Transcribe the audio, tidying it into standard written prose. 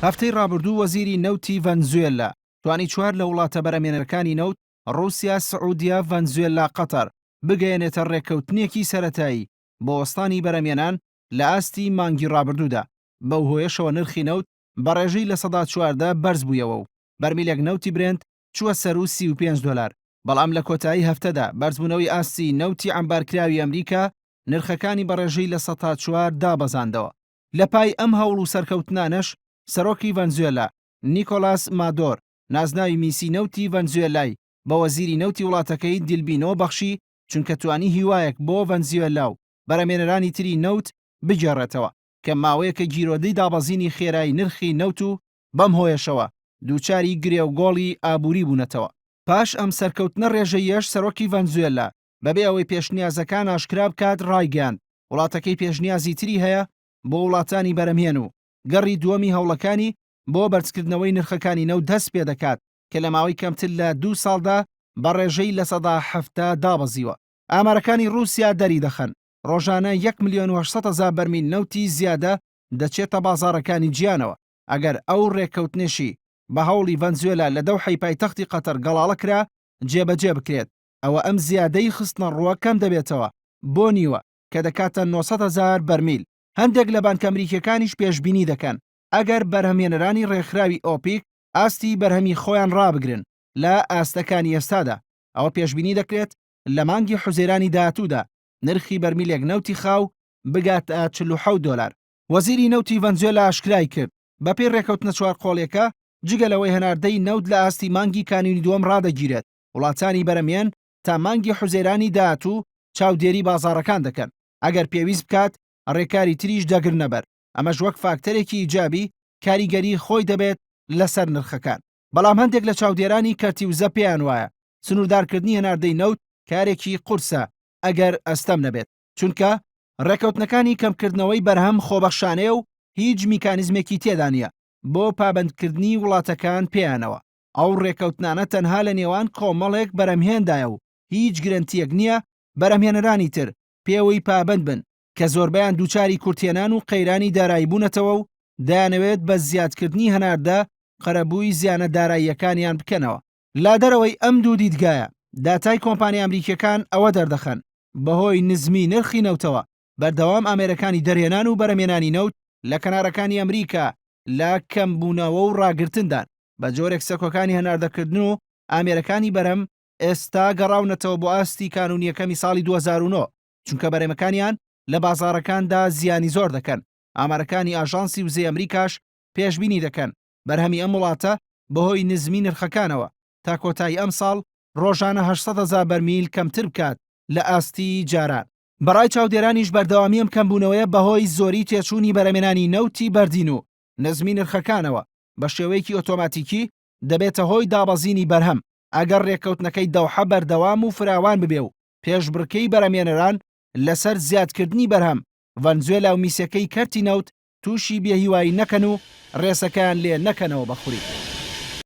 هەفتەی ڕابردوو وەزیری نەوتی ڤەنزوێلا توانی چوار لە وڵاتە بەرهەمێنەرەکانی نەوت، ڕووسیا، سعودیە، ڤەنزوێلا، قەتەر، بگەیەنێتە ڕێککەوتنێکی سەرەتایی بۆ وەستانی بەرهەمێنان لە ئاستی مانگی ڕابردوودا، بەو هۆیەشەوە نرخی نەوت بە ڕێژەی 14% بەرزبوویەوە و بەرمیلێک نەوتی برێنت چووە سەروو 35 دۆلار، بەڵام لە کۆتایی هەفتەدا بەرزبوونەوەی ئاستی نەوتی عەمبارکراوی ئەمریکا نرخەکانی بە ڕێژەی 4% دابەزاندەوە. لە پای ئەم هەوڵ و سەرکەوتنانەش سەرۆکی ڤەنزوێلا، نیکۆلاس مادۆر، نازناوی میسی نەوتی ڤەنزوێلای بە وەزیری نەوتی وڵاتەکەی دیلبینۆ بەخشی، چونکە توانی هیوایەک بۆ ڤەنزیۆێلا و بەرهەمێنەرانی تری نەوت بگێڕێتەوە کە ماوەیەکە گیرۆدەی دابەزینی خێرای نرخی نەوت و بەم هۆیەشەوە دووچاری گرێ و گۆڵی ئابووری بوونەتەوە. پاش ئەم سەرکەوتنە ڕێژەییەش سەرۆکی ڤەنزوێلا بەبێ ئەوەی پێشنیازەکان ئاشکرا بکات ڕایگەیاند وڵاتەکەی پێشنیازی تری هەیە بۆ وڵاتانی بەرەمهێن و گەڕی دووەمی هەوڵەکانی بۆ بەرزکردنەوەی نرخەکانی نەوت دەست پێدەکات کە لە ماوەی کەمتر لە دوو ساڵدا بە ڕێژەی 70% دابەزیوە. ئامارەکانی ڕووسیا دەریدەخەن ڕۆژانە یەک ملیۆن و 800 هەزار بەرمیل نەوتی زیادە دەچێتە بازاڕەکانی جیهانەوە، ئەگەر ئەو ڕێککەوتنەشی بە هەوڵی ڤەنزوێلا لە دەوحەی پایتەختی قەتەر گەڵاڵە کرا جێبەجێ بکرێت، ئەوە ئەم زیادەی خستنەڕووە کەم دەبێتەوە بۆ نیوە کە دەکاتە 900 هەزار بەرمیل. هەندێک لە بانکە ئەمریکییەکانیش پێشبینی دەکەن ئەگەر بەرهەمهێنەرانی ڕێکخراوی ئۆپیک ئاستی بەرهەمی خۆیان ڕابگرن لە ئاستەکانی ئێستادا، ئەوە پێشبینی دەکرێت لە مانگی حوزەیرانی داهاتوودا نرخی بەرمیلێک نەوتی خاو بگاتە 47 دۆلار. وەزیری نەوتی ڤەنزوێلا ئاشکرای کرد، بەپێی ڕێککەوتنە چوارقۆڵیەکە، جگە لەوەی هەناردەی نەوت لە ئاستی مانگی کانوونی دووەم ڕادەگیرێت، وڵاتانی بەرەمێن تا مانگی حوزەیرانی داهاتوو چاودێری بازاڕەکان دەکەن، ئەگەر پێویست بکات ڕێکاری تریش دەگرنەبەر، ئەمەش وەک فاکتەرێکی ئیجابی کاریگەری خۆی دەبێت لەسەر نرخەکان. بەڵام هەندێک لە چاودێرانی کەرتی وزە پێیان وایە سنووردارکردنی هەناردەی نەوت کارێکی قورسە ئەگەر ئەستەم نەبێت، چونکە ڕێککەوتنەکانی کەمکردنەوەی بەرهەم خۆبەخشانەیە و هیچ میکانیزمێکی تێدا نییە بۆ پابەندکردنی وڵاتەکان پێیانەوە. ئەو ڕێککەوتنانە تەنها لە نێوان کۆمەڵێک بەرهەمهێندایە و هیچ گرەنتییەک نییە بەرهەمهێنەرانی تر پێوەی پابەند بن کە زۆربەیان دووچاری کورتهێنان و قەیرانی دارایی بوونەتەوە و دەیانەوێت بە زیادکردنی هەناردە قەرەبووی زیانە داراییەکانیان بکەنەوە. لە دەرەوەی ئەم دوو دیدگایە، داتای کۆمپانیا ئەمریکییەکان ئەوە دەردەخەن، بەهۆی نزمی نرخی نەوتەوە، بەردەوام ئامێرەکانی دەرهێنان و بەرهەمهێنانی نەوت لە کەنارەکانی ئەمریکا لە کەمبوونەوە و ڕاگرتندان، بە جۆرێک سەکۆکانی هەناردەکردن و ئامێرەکانی بەرهەم ئێستا گەڕاونەتەوە بۆ ئاستی کانوونی یەکەمی ساڵی 2009، چونکە بەرهەمەکانیان لە بازاڕەکاندا زیانی زۆر دەکەن، ئامارەکانی ئاژانسی وزەی ئەمریکاش پێشبینی دەکەن بەرهەمی ئەم وڵاتە بەهۆی نزمی نرخەکانەوە تا کۆتایی ئەمساڵ ڕۆژانە 800 هەزار بەرمیل کەمتر بکات لە ئاستی جاران. بەڕای چاودێرانیش بەردەوامی ئەم کەمبوونەوەیە بەهۆی زۆری تێچوونی بەرهەمێنانی نەوتی بەردین و نزمی نرخەکانەوە بە شێوەیەکی ئۆتۆماتیکی دەبێتە هۆی دابەزینی بەرهەم ئەگەر رێککەوتنەکەی دەوحە بەردەوام و فراوان ببێ و پێشبڕکێی بەرهەمێنەران لەسەر زیادکردنی بەرهەم ڤەنزوێلا و میسەکەی کەرتی نەوت تووشی بێهیوایی نەکەن و رێسەکەیان لێ نەکەنەوە بە خوری.